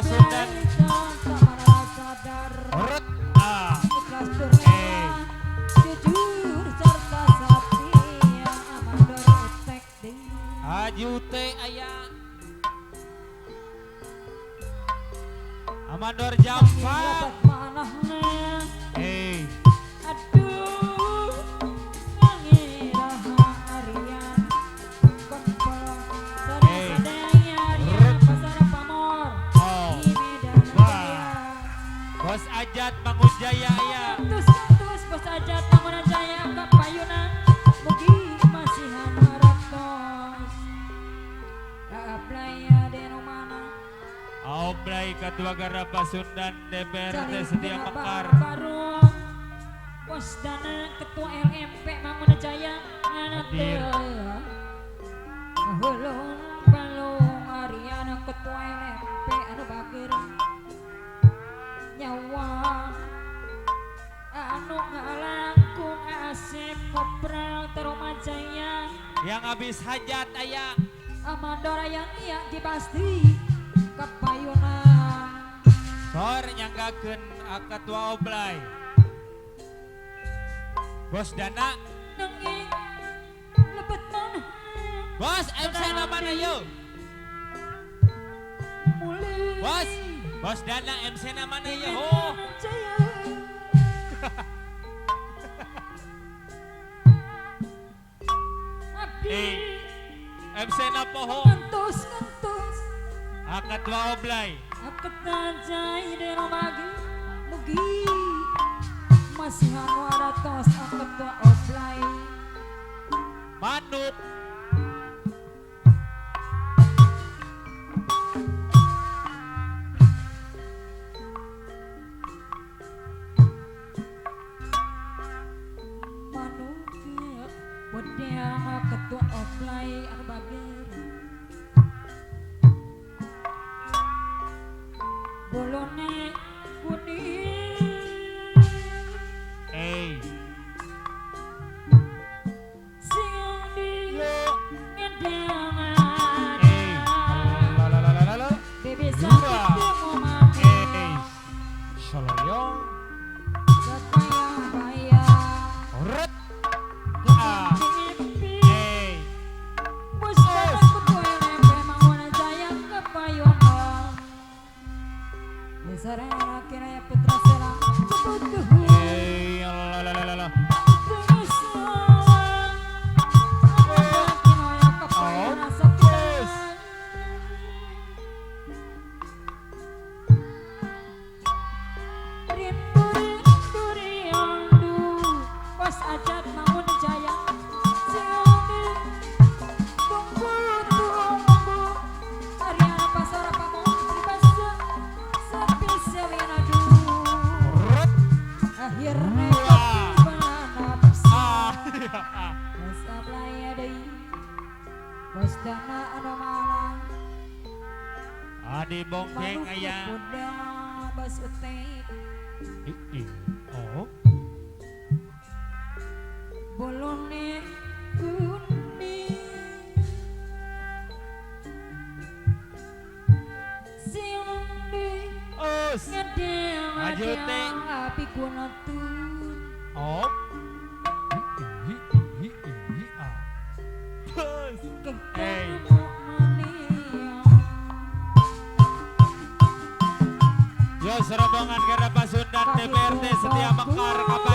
Pasundan. Urut A. Eh. Jujur serta setia Amandor utek deui. Haji Ute aya. Amandor Jampang. Eh. Aduh, ngiraha arian kempel sadaya ria pasar pamor Oh. di Medan Jaya. Bos Ajat Mangunjaya aya. Tus tus Bos Ajat Mangunjaya kapayunan mugi masihan haratos. Kaaplaya deno mana. Oblay Ketua Garda Pasundan DPRT Setia Mekar. Baru Bos Dana Ketua LMP Mangunjaya Hadir. Hulung balung Ariana Ketua LMP anu bagir nyawa anu ngalangkung Asep Kopral Tarumajaya Yang habis hajat aya. Amandora yang iya dipasti kepayunan. Sor nyanggakeun Ketua Oblay. Bos Dana, Nanging lebet mana Bos MC na mana yo? mulai Bos, Bos Dana MC na mana yo? Oh. Eh, MC na poho. Ngentus ngentus Ketua Oblay. Aketajai deromagi mugi masihan waratos Ketua Oblay. Manuk. Manuk wedang Ketua Oblay anu bagir bolone kuning Eh. sing di Yo. ngedangan Eh. La la la la la. bebe Dua. sakit ngomong Eh. Soloyong. kaya Ret. A. Eh. Bos Dana Ketua LMP Mangunjaya kepayono Sarana kiraya putra serang kebutuh Eh. La la la la la. Ajat Mangunjaya Sioni tunggu tunggu Ariana Pasar Pamong Pribasa Sepi Sewinadu Ret. Akhirnya Dua. nafsu A. Bos Ablaya deui Bos Dana anu malang Adi Bongkeng Manuk aya. muda Bos Ute Ih. Oh. Bolone kuning Siundi Us. ngedeng Maju, Teh. api kunatun Oh. Hi hi hi a. Bos. Hey. Ketemu mania Yo serombongan Garda Pasundan DPRT Setia Mekar Kapayunan.